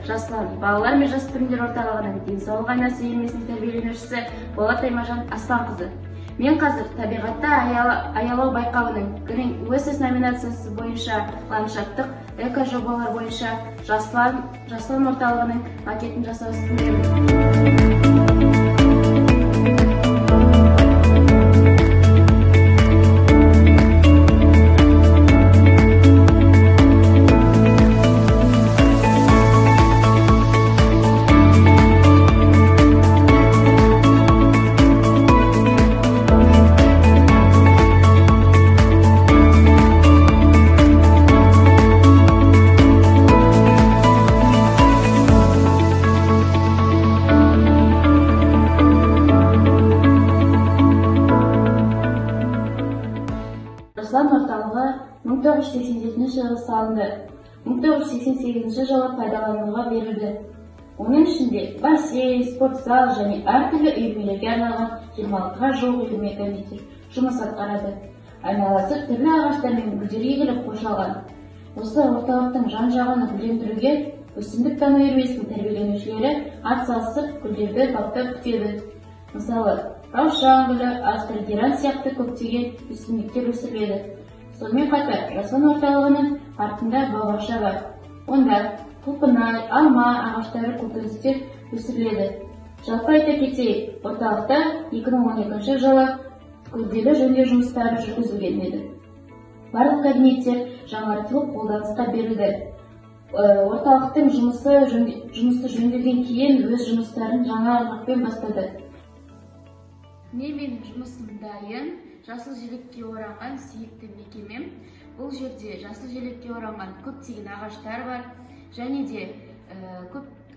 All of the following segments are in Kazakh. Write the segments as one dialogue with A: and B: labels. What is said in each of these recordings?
A: Жасұлан балалар мен жасөспірімдер орталығының денсаулық айнасы үйірмесінің тәрбиеленушісі Болат Аймажан Асланқызы. Мен қазір табиғатты аялау байқауының Green Oasis номинациясы бойынша ландшафттық эко-жобалар бойынша Жасұлан орталығының макетін жасау үстіндемін. Жасұлан орталығы 1987 жылы салынды. 1988 жылы пайдалануға берілді. Оның ішінде бассейн, спортзал және әртүрлі үйірмелерге арналған 26-ға жуық үйірме кабинеттер жұмыс атқарады. Айналасы түрлі ағаштар мен гүлдер егіліп қоршалған. Осы орталықтың жан-жағын гүлдендіруге өсімдік тану үйірмесінің тәрбиеленушілері атсалысып гүлдерді баптап күтеді. Мысалы, раушан гүлі, астрогеран сияқты көптеген өсімдіктер өсіріледі. Сонымен қатар, Жасұлан орталығының артында бау-бақша бар. Онда құлпынай, алма ағаштары, көкөністер өсіріледі. Жалпы айта кетейік, орталықта 2012 жылы күрделі жөндеу жұмыстары жүргізілген еді. Барлық кабинеттер жаңартылып қолданысқа берілді. Орталықтың жұмысы жөндеуден кейін өз жұмыстарын жаңа аймақпен бастады. Менің жұмысым дайын, жасыл желекке оранған сүйікті мекемем. Бұл жерде жасыл желекке оранған көптеген ағаштар бар, және де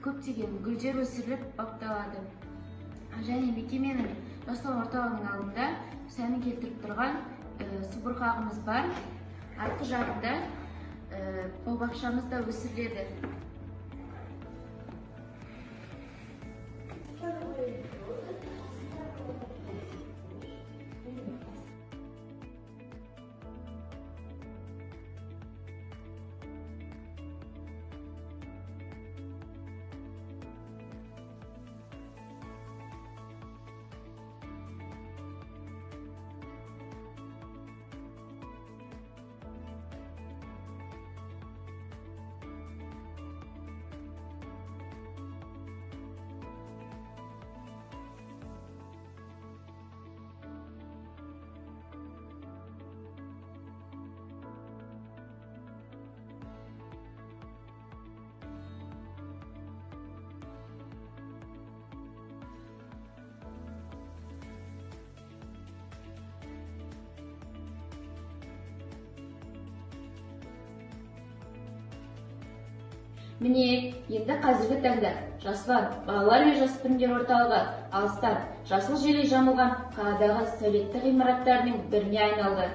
A: көптеген гүлдер өсіріліп бапталады. Және мекеменің Жасұлан орталығының алдында сәнін келтіріп тұрған субұрқағымыз бар. Артқы жағында бау-бақшамыз да өсіріледі. Міне, енді қазіргі таңда Жасұлан балалар мен жасөспірімдер орталығы алыстан жасыл желек жамылған қаладағы сәулетті ғимараттарының біріне айналды.